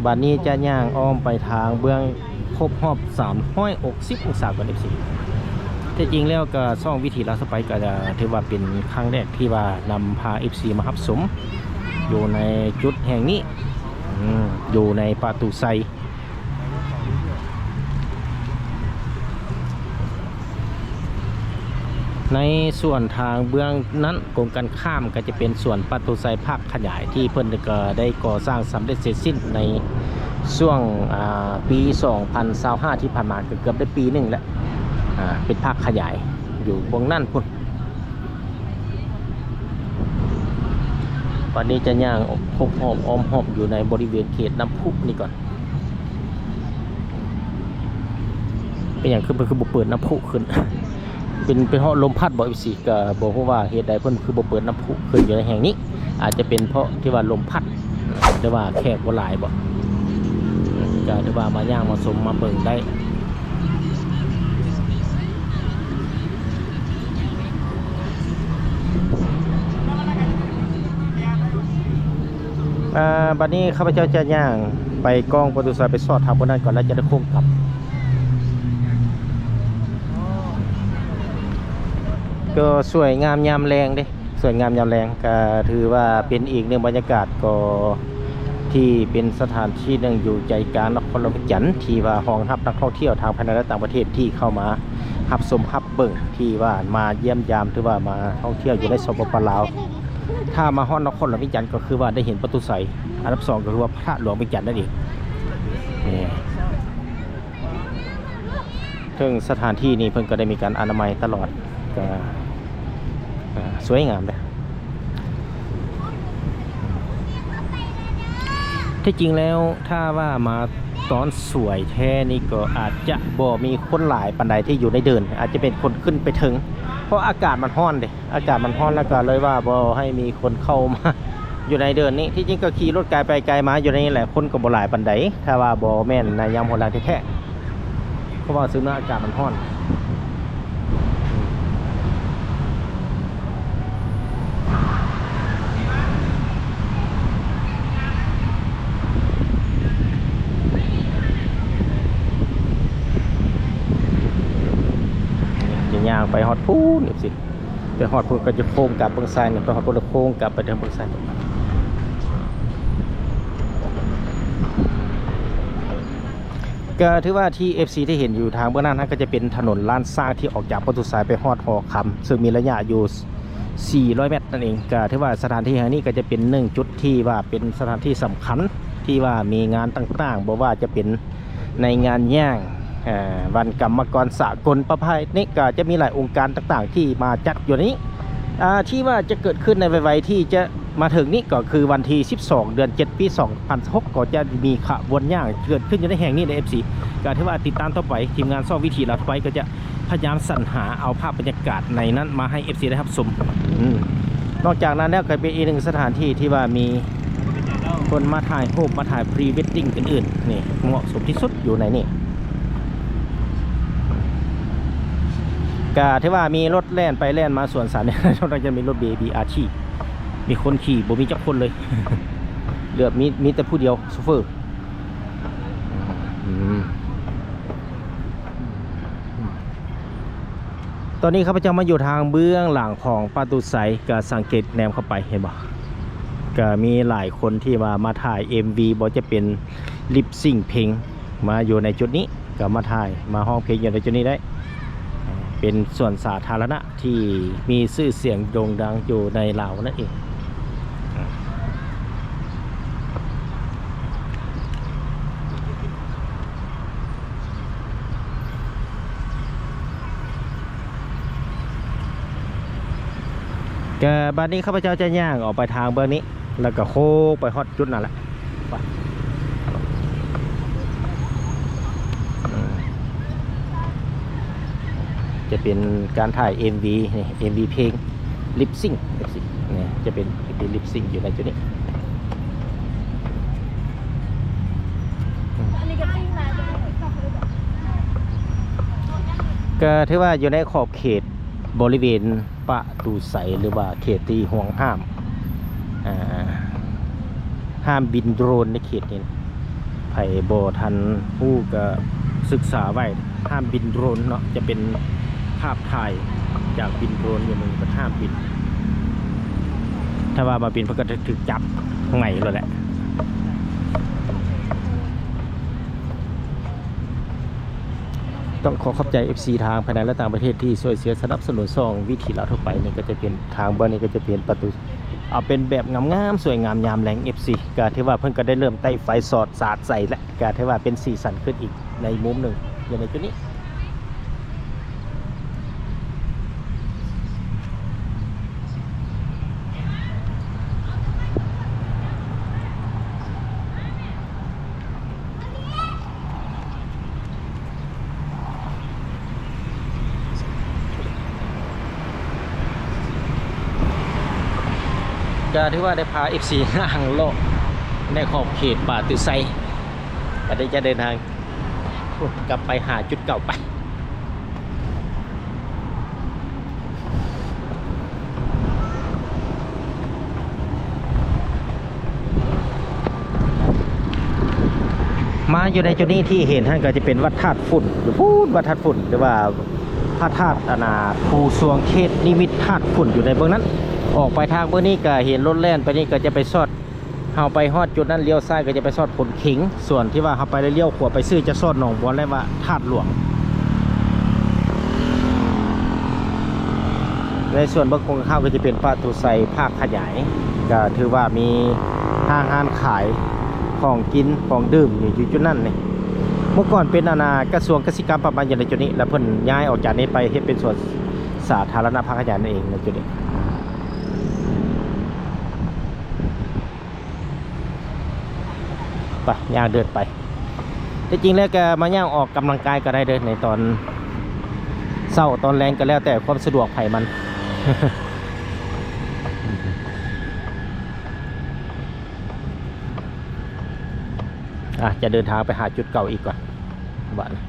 ບາດນີ້ຈະຍ່າງອ້ອມໄປທາງເບື້ອງຄົບຮອບສາມຮ້ອຍຫົກສິບອົງສາກ່ອນ ເອັຟຊີ. ແທ້ຈິງແລ້ວກໍຊ່ອງວິຖີລາວສະໄປກໍຖືວ່າເປັນຄັ້ງແລກທີ່ວ່ານຳພາ ເອັຟຊີ ມາຮັບຊົມຢູ່ໃນຈຸດແຫ່ງນີ້ ອືມ ຢູ່ໃນປະຕູໄຊ. ໃນສ່ວນທາງເບື້ອງນັ້ນ ກົງກັນຂ້າມກໍຈະເປັນສວນປະຕູໄຊພາກຂະຫຍາຍ ທີ່ເພິ່ນກໍໄດ້ກໍ່ສ້າງສຳເລັດເສັດສິ້ນໃນຊ່ວງ ອາ ປີສອງພັນຊາວຫ້າ ທີ່ຜ່ານມາ ກໍເກືອບໄດ້ປີໜຶ່ງແລ້ວ ອາ ເປັນພາກຂະຫຍາຍຢູ່ເບື້ອງນັ້ນພຸ້ນ. ບັດນີ້ຈະຍ່າງຄົບຮອບອ້ອມຮອບຢູ່ໃນບໍລິເວນເຂດນ້ຳພຸນີ້ກ່ອນ. ເປັນຫຍັງຄື ເພິ່ນຄືບໍ່ເປີດນ້ຳພຸຂຶ້ນ? ເປັນ ເປັນເພາະລົມພັດບໍ່ ເອັຟຊີ? ກໍບໍ່ຮູ້ວ່າເຫດໃດເພິ່ນຄືບໍ່ເປີດນ້ຳພຸຂຶ້ນຢູ່ໃນແຫ່ງນີ້. ອາດຈະເປັນເພາະທີ່ວ່າລົມພັດ ຫຼືວ່າແຂກບໍ່ຫຼາຍບໍ? ກໍຖືວ່າມາຍ່າງມາຊົມມາເບິ່ງໄດ້. ອ່າ ບັດນີ້ຂ້າພະເຈົ້າຈະຍ່າງໄປກ້ອງປະຕູໄຊ ໄປສອດຖາມຜູ້ນັ້ນກ່ອນ ແລ້ວຈະໄດ້ໂຄ້ງກັບ. ກໍສວຍງາມຍາມແລງເດ້ ສວຍງາມຍາມແລງ ກໍຖືວ່າເປັນອີກໜຶ່ງບັນຍາກາດ ກໍທີ່ເປັນສະຖານທີ່ໜຶ່ງຢູ່ໃຈກາງນະຄອນຫຼວງວຽງຈັນ ທີ່ວ່າຮອງຮັບນັກທ່ອງທ່ຽວທັງພາຍໃນ ແລະ ຕ່າງປະເທດ ທີ່ເຂົ້າມາຮັບຊົມຮັບເບິ່ງ ທີ່ວ່າມາຢ້ຽມຢາມ ຫຼືວ່າມາທ່ອງທ່ຽວຢູ່ໃນ ສປປ ລາວ. ຖ້າມາຮອດນະຄອນຫຼວງວຽງຈັນ ກໍຄືວ່າໄດ້ເຫັນປະຕູໄຊ, ອັນດັບສອງ ກໍຄືວ່າພະທາດຫຼວງວຽງຈັນນັ້ນເອງ. ນີ້ ເຊິ່ງສະຖານທີ່ນີ້ເພິ່ນກໍໄດ້ມີການອະນາໄມຕະຫຼອດ ກໍ ອ່າ ສວຍງາມເດ້. ທີ່ຈິງແລ້ວ ຖ້າວ່າມາ ຕອນສວຍແທ້ນີ້ກໍອາດຈະບໍ່ມີຄົນຫຼາຍປານໃດທີ່ຢູ່ໃນເດີ່ນ ອາດຈະເປັນຄົນຂຶ້ນໄປເທິງ ເພາະອາກາດມັນຮ້ອນເດ້ ອາກາດມັນຮ້ອນ ແລ້ວກໍເລີຍວ່າບໍ່ໃຫ້ມີຄົນເຂົ້າມາຢູ່ໃນເດີ່ນນີ້. ທີ່ຈິງກໍຂີ່ລົດໄກໄປໄກມາຢູ່ໃນນີ້ແຫຼະ ຄົນກໍບໍ່ຫຼາຍປານໃດ ຖ້າວ່າບໍ່ແມ່ນໃນຍາມຫົວແລງແທ້ໆ ເພາະວ່າຊວງນີ້ອາກາດມັນຮ້ອນ. ຈະຍ່າງໄປຮອດພຸ້ນ ເອັຟຊີ ໄປຮອດພຸ້ນກໍຈະໂຄ້ງກັບເບິ່ງຊ້າຍນີ້ ໄປຮອດພຸ້ນແລ້ວໂຄ້ງກັບໄປທາງເບິ່ງຊ້າຍ. ກໍຖືວ່າທີ່ ເອັຟຊີ ໄດ້ເຫັນຢູ່ທາງເບື້ອງໜ້ານັ້ນ ກໍຈະເປັນຖະໜົນລ້ານຊ້າງທີ່ອອກຈາກປະຕູໄຊໄປຮອດຫໍຄຳ ເຊິ່ງມີໄລຍະຢູ່ສີ່ຮ້ອຍແມັດນັ້ນເອງ. ກໍຖືວ່າສະຖານທີ່ແຫ່ງນີ້ກໍຈະເປັນໜຶ່ງຈຸດທີ່ວ່າເປັນສະຖານທີ່ສຳຄັນ ທີ່ວ່າມີງານຕ່າງໆ ບໍ່ວ່າຈະເປັນໃນງານຍ່າງ ເອີ ວັນກຳມະກອນສາກົນປະເພດນີ້ ກໍຈະມີຫຼາຍອົງການຕ່າງໆ ທີ່ມາຈັດຢູ່ໃນນີ້ ອ່າ ທີ່ວ່າຈະເກີດຂຶ້ນໃນໄວໆ ທີ່ຈະ ມາເຖິງນີ້ກໍຄືວັນທີສິບສອງ ເດືອນເຈັດ ປີສອງພັນຊາວຫົກ ກໍຈະມີຂະບວນຍ່າງເກີດຂຶ້ນຢູ່ໃນແຫ່ງນີ້ເດ້ ເອັຟຊີ ກໍຖືວ່າຕິດຕາມຕໍ່ໄປ ທີມງານຊ່ອງວິຖີລາວທົ່ວໄປກໍຈະພະຍາຍາມສັນຫາເອົາພາບບັນຍາກາດໃນນັ້ນມາໃຫ້ ເອັຟຊີ ໄດ້ຮັບຊົມ. ອືມ ນອກຈາກນັ້ນແລ້ວກໍເປັນອີກໜຶ່ງສະຖານທີ່ທີ່ວ່າມີຄົນມາຖ່າຍຮູບ ມາຖ່າຍພຣີເວດດິ້ງອື່ນໆ ນີ້ເໝາະສົມທີ່ສຸດຢູ່ໃນນີ້ ກໍຖືວ່າມີລົດແລ່ນໄປແລ່ນມາສວນສາມແຍກ ນອກຈາກມີລົດເບ ບີອາທີ ມີຄົນຂີ່ບໍ່ມີຈັກຄົນເລີຍ ເຫຼືອມີ ມີແຕ່ຜູ້ດຽວໂຊເຟີ. ອືມ ຕອນນີ້ຂ້າພະເຈົ້າມາຢູ່ທາງເບື້ອງຫຼັງຂອງປະຕູໄຊ ກໍສັງເກດແນມເຂົ້າໄປ ເຫັນບໍ່ ກໍມີຫຼາຍຄົນທີ່ວ່າມາຖ່າຍເອັມວີ ບໍ່ວ່າຈະເປັນລິບຊິງເພງ ມາຢູ່ໃນຈຸດນີ້ ກໍມາຖ່າຍ ມາຮ້ອງເພງຢູ່ໃນຈຸດນີ້ໄດ້ ເປັນສວນສາທາລະນະ ທີ່ມີຊື່ສຽງໂດ່ງດັງຢູ່ໃນລາວນັ້ນເອງ. ກະບາດນີ້ຂ້າພະເຈົ້າຈະຍ່າງອອກໄປທາງເບື້ອງນີ້ ແລ້ວກະໂຄ້ງໄປຮອດຈຸດນັ້ນແຫຼະ. ໄປ ຈະເປັນການຖ່າຍເອັມວີ ນີ້ ເອັມວີເພງ ລິບຊິງ ຈັ່ງຊີ້ ນີ້ຈະເປັນເອັມວີລິບຊິງຢູ່ໃນຈຸດນີ້. ກໍຖືວ່າຢູ່ໃນຂອບເຂດບໍລິເວນ ປະຕູໄຊ ຫຼືວ່າເຂດທີ່ຫວງຫ້າມ ອ່າ ຫ້າມບິນໂດຣນໃນເຂດນີ້. ໃຜບໍ່ທັນຮູ້ກໍສຶກສາໄວ້ ຫ້າມບິນໂດຣນເນາະ ຈະເປັນພາບຖ່າຍຈາກບິນໂດຣນຢູ່ ມັນກໍຫ້າມບິນ ຖ້າວ່າມາບິນເພິ່ນກໍຈະຖືກຈັບໄຫງໂລດແຫຼະ. ຕ້ອງຂໍຂອບໃຈເອັຟຊີທາງພາຍໃນ ແລະ ຕ່າງປະເທດທີ່ຊ່ວຍເຊຍສະໜັບສະໜູນຊ່ອງວິຖີລາວທົ່ວໄປນີ້ ກໍຈະເປັນທາງເບື້ອງນີ້ ກໍຈະເປັນປະຕູ ເອົາເປັນແບບງາມໆ ສວຍງາມຍາມແລງ ເອັຟຊີ ກໍຖືວ່າເພິ່ນກໍໄດ້ເລີ່ມໄຕ້ໄຟສອດສາດໃສ່ແລ້ວ ກໍຖືວ່າເປັນສີສັນຂຶ້ນອີກໃນມຸມໜຶ່ງຢູ່ໃນຈຸດນີ້. ກໍຖືວ່າໄດ້ພາເອັຟຊີ ຍ່າງເລາະໃນຂອບເຂດປະຕູໄຊ ກໍໄດ້ຈະເດີນທາງ ໂອ້ ກັບໄປຫາຈຸດເກົ່າໄປ. ມາຢູ່ໃນຈຸດນີ້ທີ່ເຫັນຫັ້ນກໍຈະເປັນວັດທາດຝຸ່ນ ຢູ່ພຸ້ນວັດທາດຝຸ່ນ ຫຼືວ່າພະທາດ ອັນນ່າ ພູຊວງເທບນິມິດທາດຝຸ່ນຢູ່ໃນເບື້ອງນັ້ນ. ອອກໄປທາງເບື້ອງນີ້ກໍເຫັນລົດແລ່ນໄປນີ້ກໍຈະໄປຊອດ ເຮົາໄປຮອດຈຸດນັ້ນ ລ້ຽວຊ້າຍກໍຈະໄປຊອດໂພນເຄັງ, ສ່ວນທີ່ວ່າເຮົາໄປແລ້ວລ້ຽວຂວາໄປຊື່ຈະຊອດໜອງບອນ ແລະວ່າທາດຫຼວງ. ໃນສ່ວນເບື້ອງກົງຂ້າມກໍຈະເປັນປະຕູໄຊພາກຂະຫຍາຍ, ກໍຖືວ່າມີຫ້າງຮ້ານຂາຍຂອງກິນຂອງດື່ມຢູ່ຈຸດນັ້ນນີ້. ເມື່ອກ່ອນເປັນ ອັນນ່າ ກະຊວງກະສິກຳປະມານຢູ່ໃນຈຸດນີ້ ແລ້ວເພິ່ນຍ້າຍອອກຈາກນີ້ໄປເຮັດເປັນສວນສາທາລະນະພາກຂະຫຍາຍນັ້ນເອງໃນຈຸດນີ້. ໄປ ຍ່າງເດີນໄປ. ທີ່ຈິງແລ້ວກໍມາຍ່າງອອກກຳລັງກາຍກໍໄດ້ເດີ້ ໃນຕອນເຊົ້າຕອນແລງ ກໍແລ້ວແຕ່ຄວາມສະດວກໃຜມັນ. ອາ ຈະເດີນທາງໄປຫາຈຸດເກົ່າອີກກ່ອນບາດນີ້.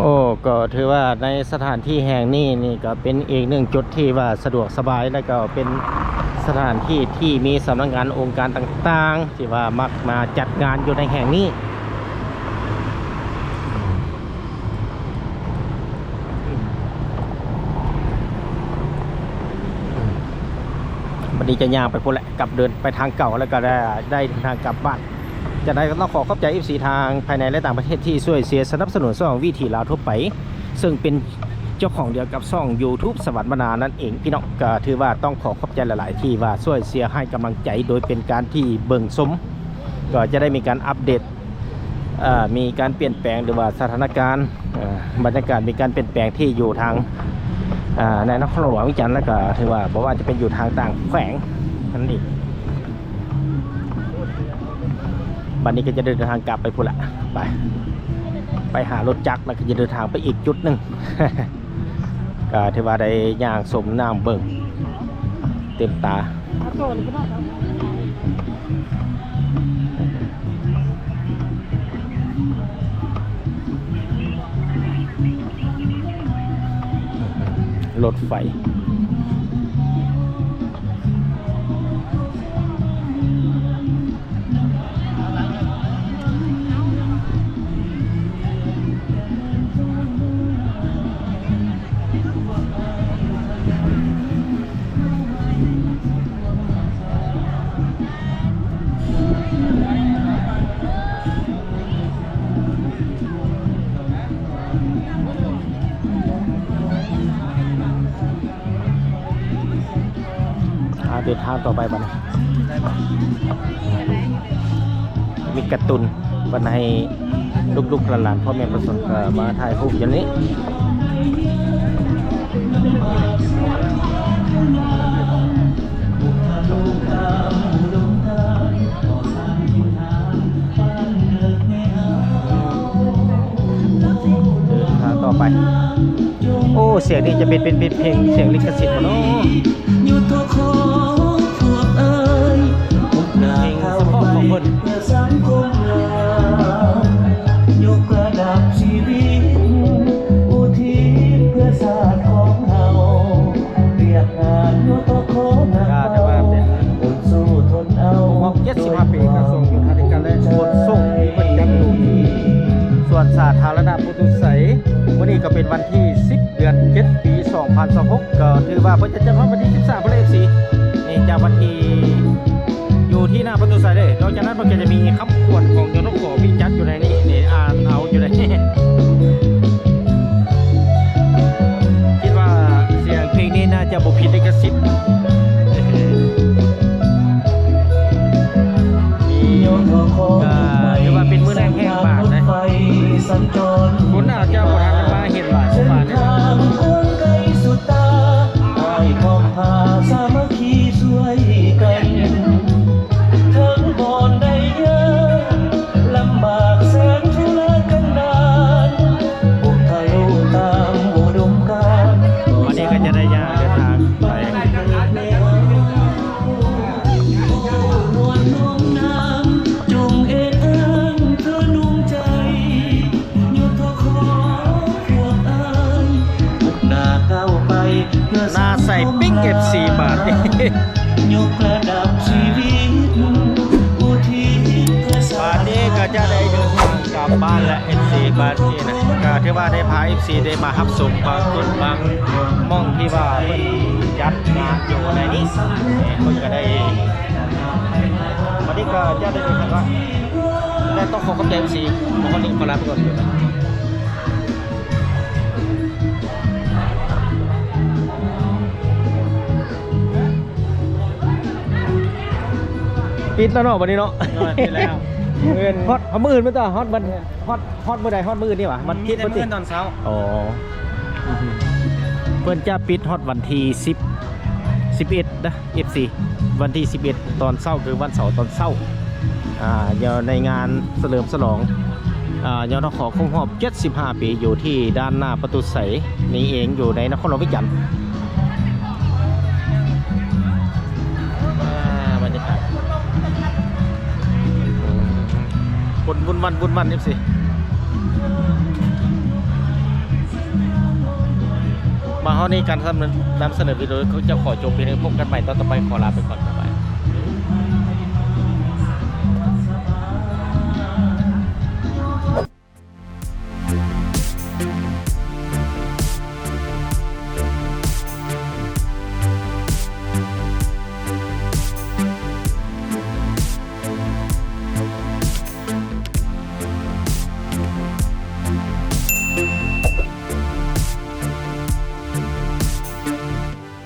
ໂອ້ ກໍຖືວ່າໃນສະຖານທີ່ແຫ່ງນີ້ນີ້ ກໍເປັນອີກໜຶ່ງຈຸດທີ່ວ່າສະດວກສະບາຍ ແລະ ກໍເປັນສະຖານທີ່ທີ່ມີສຳນັກງານອົງການຕ່າງໆ ທີ່ວ່າມັກມາຈັດງານຢູ່ໃນແຫ່ງນີ້. ບັດນີ້ຈະຍ່າງໄປພຸ້ນແຫຼະ ກັບເດີນໄປທາງເກົ່າ ແລ້ວກໍໄດ້ ໄດ້ເດີນທາງກັບບ້ານ. ຈັ່ງໃດກໍຕ້ອງຂໍຂອບໃຈເອັຟຊີທາງພາຍໃນ ແລະ ຕ່າງປະເທດທີ່ຊ່ວຍເຊຍສະໜັບສະໜູນຊ່ອງວິຖີລາວທົ່ວໄປ ເຊິ່ງເປັນເຈົ້າຂອງດຽວກັບຊ່ອງຢູທູບສະຫວັນມະນານັ້ນເອງ ພີ່ນ້ອງ. ກໍຖືວ່າຕ້ອງຂໍຂອບໃຈຫຼາຍໆ ທີ່ວ່າຊ່ວຍເຊຍໃຫ້ກຳລັງໃຈ ໂດຍເປັນການທີ່ເບິ່ງຊົມ ກໍຈະໄດ້ມີການອັບເດດ ເອີ ມີການປ່ຽນແປງ ຫຼືວ່າສະຖານະການ ເອີ ບັນຍາກາດມີການປ່ຽນແປງທີ່ຢູ່ທາງ ເອີ ໃນນະຄອນຫຼວງວຽງຈັນ ແລ້ວກໍຖືວ່າບໍ່ວ່າຈະເປັນຢູ່ທາງຕ່າງແຂວງນັ້ນອີກ. ບັດນີ້ກໍຈະເດີນທາງກັບໄປພຸ້ນລະ ໄປ ໄປຫາລົດຈັກ ແລ້ວກໍຈະເດີນທາງໄປອີກຈຸດໜຶ່ງ. ກໍຖືວ່າໄດ້ຍ່າງຊົມນ້ຳເບິ່ງເຕັມຕາ ລົດໄຟ. ອາ ເດີນທາງຕໍ່ໄປບັດນີ້ ມີກາຕູນເພິ່ນໃຫ້ລູກໆຫຼານໆ ພໍ່ແມ່ປະຊາຊົນ ເອີ ມາຖ່າຍຮູບຢູ່ນີ້. ເດີນທາງຕໍ່ໄປ. ໂອ້ ສຽງນີ້ຈະເປັນ ເປັນ ເປັນເພງສຽງລິຂະສິດບໍ່ເນາະ? ເພງສະເພາະຂອງເພິ່ນ. ກໍຖືວ່າເປັນຄົບຮອບເຈັດສິບຫ້າປີ ກະຊວງໂຍທາທິການ ແລະ ຂົນສົ່ງ ທີ່ເພິ່ນຈັດຢູ່ທີ່ສວນສາທາລະນະ ໂພນໂພນໄຊ. ມື້ນີ້ກໍເປັນວັນທີສິບ ເດືອນເຈັດ ປີສອງພັນຊາວຫົກ ກໍຖືວ່າເພິ່ນຈະຈັດຮອດວັນທີສິບສາມພຸ້ນແຫຼະ ເອັຟຊີ ນີ້ຈາກວັນທີ ຢູ່ທີ່ໜ້າປະຕູໄຊເດ້. ນອກຈາກນັ້ນເພິ່ນກໍຈະມີຄຳຂວັນຂອງ ຍທຂ ມີຈັດຢູ່ໃນນີ້ ນີ້ອ່ານເອົາຢູ່ໃນນີ້. ຄິດວ່າສຽງເພງນີ້ໜ້າຈະບໍ່ຜິດລິຂະສິດ. ກໍຖືວ່າເປັນມື້ແລກແຫກບາດເດ້. ຄົນອາດຈະບໍ່ທັນໄດ້ມາເຫັນຫຼາຍປະມານນີ້. ວັນນີ້ກໍຈະໄດ້ຍ່າງເດີນທາງໄປ ໜ້າໃສປິ້ງ ເອັຟຊີ ບາດນີ້. ບາດນີ້ກໍຈະໄດ້ເດີນທາງກັບບ້ານແລ້ວ ເອັຟຊີ ບາດນີ້ນະ ກໍຖືວ່າໄດ້ພາ ເອັຟຊີ ໄດ້ມາຮັບຊົມບາງຈຸດບາງໝ່ອງທີ່ວ່າເພິ່ນຈັດງານຢູ່ໃນນີ້ ເພິ່ນກໍໄດ້ ບາດນີ້ກໍຈະໄດ້ເດີນທາງ ແລະ ຕ້ອງຂໍຂອບໃຈ ເອັຟຊີ ຂໍຂໍລາໄປກ່ອນ. ປິດແລ້ວເນາະ ບັດນີ້ເນາະ. ໂດຍ ປິດແລ້ວ. ມື້ອື່ນ ຮອດ ຮອດມື້ອື່ນແມ່ນຕົວະ? ຮອດວັນ ຮອດ ຮອດມື້ໃດ? ຮອດມື້ນີ້ຫວາ? ວັນທິດ ມີແຕ່ມື້ອື່ນຕອນເຊົ້າ. ອໍ ເພິ່ນຈະປິດຮອດວັນທີສິບ ສິບເອັດນະ ເອັຟຊີ ວັນທີສິບເອັດຕອນເຊົ້າ ຄືວັນເສົາຕອນເຊົ້າ ອ່າ ຢູ່ໃນງານສະເຫຼີມສະຫຼອງ ອ່າ ຍທຂ ຄົບຮອບເຈັດສິບຫ້າປີ ຢູ່ທີ່ດ້ານໜ້າປະຕູໄຊນີ້ເອງ ຢູ່ໃນນະຄອນຫຼວງວຽງຈັນ. ອ່າ ບັນຍາກາດ ຄົນວຸ້ນວັ່ນວຸ້ນວັ່ນ ເອັຟຊີ. ມາຮອດນີ້ ການນຳສະເໜີວິດີໂອ ຈະຂໍຈົບພຽງເທົ່ານີ້. ພົບກັນໃໝ່ຕອນຕໍ່ໄປ. ຂໍລາໄປກ່ອນ. ບາຍບາຍ.